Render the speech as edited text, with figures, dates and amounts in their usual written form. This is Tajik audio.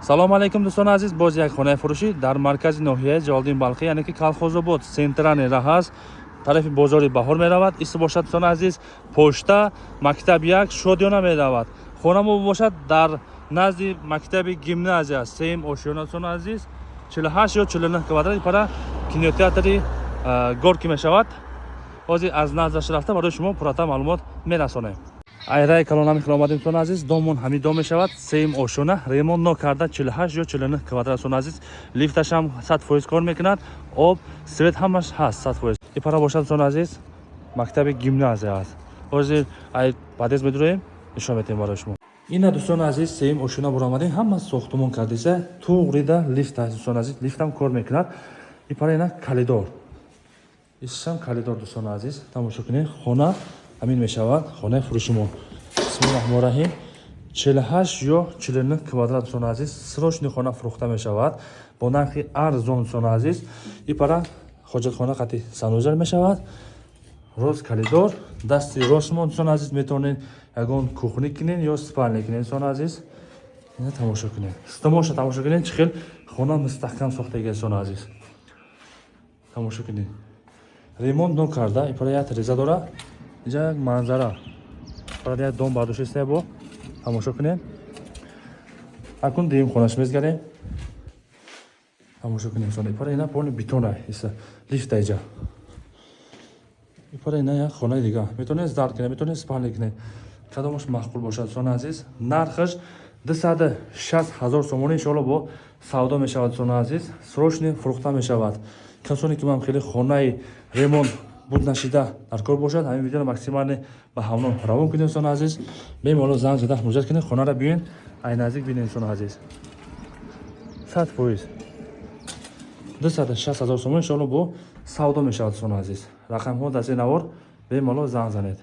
Салому алайкум, дӯстони азиз. Боз як хонаи фурӯшӣ дар маркази ноҳияи Ҷалолиддин Балхӣ, яъне ки Калхозобод, центральный раҳ аст, тарафи бозори Баҳор меравад. Исто бошад, дӯстони азиз, пошта, мактаб як, Шодиёна меравад. Хонамо бошад, дар назди мактаби гимназия, сеюм ошёна, дӯстони азиз, 48 ё 49 квадрат. Пара кинотеатри Горки мешавад. Ҳозир аз наздаш рафта, барои шумо пурратар маълумот мерасонем. Айраи калонами хел омадем, дӯстони азиз. Домон ҳамин дом мешавад, сеюм ошёна, ремонт нокарда, 48 ё 49 квадрат, дӯстони азиз. Лифташам 100% кор мекунад, об, свет, ҳамаш ҳаст 100%. Ипара бошад, дӯстони азиз, мактаби гимназия аст. Ҳозир ай подъезд медуроем, нишон метиҳем барои шумо. Ина, дӯстони азиз, сеюм ошёна буромадем. Ҳама сохтумон кардиса, туғрида лифт аст, дӯстони азиз, лифтам кор мекунад. Ипара ина коридор, исшам коридор, дӯстони азиз, тамошо кунед. Хона ҳамин мешавад, хонаи фурӯшимо. Бисмилла раҳмон раҳим. 48 ё 49 квадрат, дӯстони азиз, срочный хона фурӯхта мешавад бо нархи арзон, дӯстони азиз. Ипара ҳоҷатхона қати санузел мешавад. Рост коридор, дасти ростмо, дӯстони азиз, метавонед ягон кухня кунед ё спальня кунед, дӯстони азиз. Ина тамошо кунед, стомоша тамошо кунед, чӣ хел хона мустаҳкам сохтага, дӯстони азиз, тамошо кунед. Ремонт нокарда. Ипара як реза дора, инҷа як манзара. Пара як дом бардошта бо, тамошо кунед. Акун дуюм хонаш мезгарем, тамошо кунем. Ипара ина полный бетона, иса лифта иҷа. Ипара ина як хонаи дига, метавонед зал кунед, метавонед спальня кунед, кадомаш маъқул бошад, дӯстони азиз. Нархаш 260 000 сомонӣ, иншоалло бо савдо мешавад, дӯстони азиз, срочный фурӯхта мешавад. Касоне ки ман хеле хонаи ремонт буд нашида дар кор бошад, ҳамин видеоро максимально ба ҳамно равон кунед, дӯстони азиз. Бемалол занг зада муроҷиат кунед, хонара биёед, ай наздик бинед, дӯстони азиз. 100%, 260 000 сомон, иншоалло бо савдо мешавад, дӯстони азиз. Рақамҳо дар зери навор, бемалол занг занед.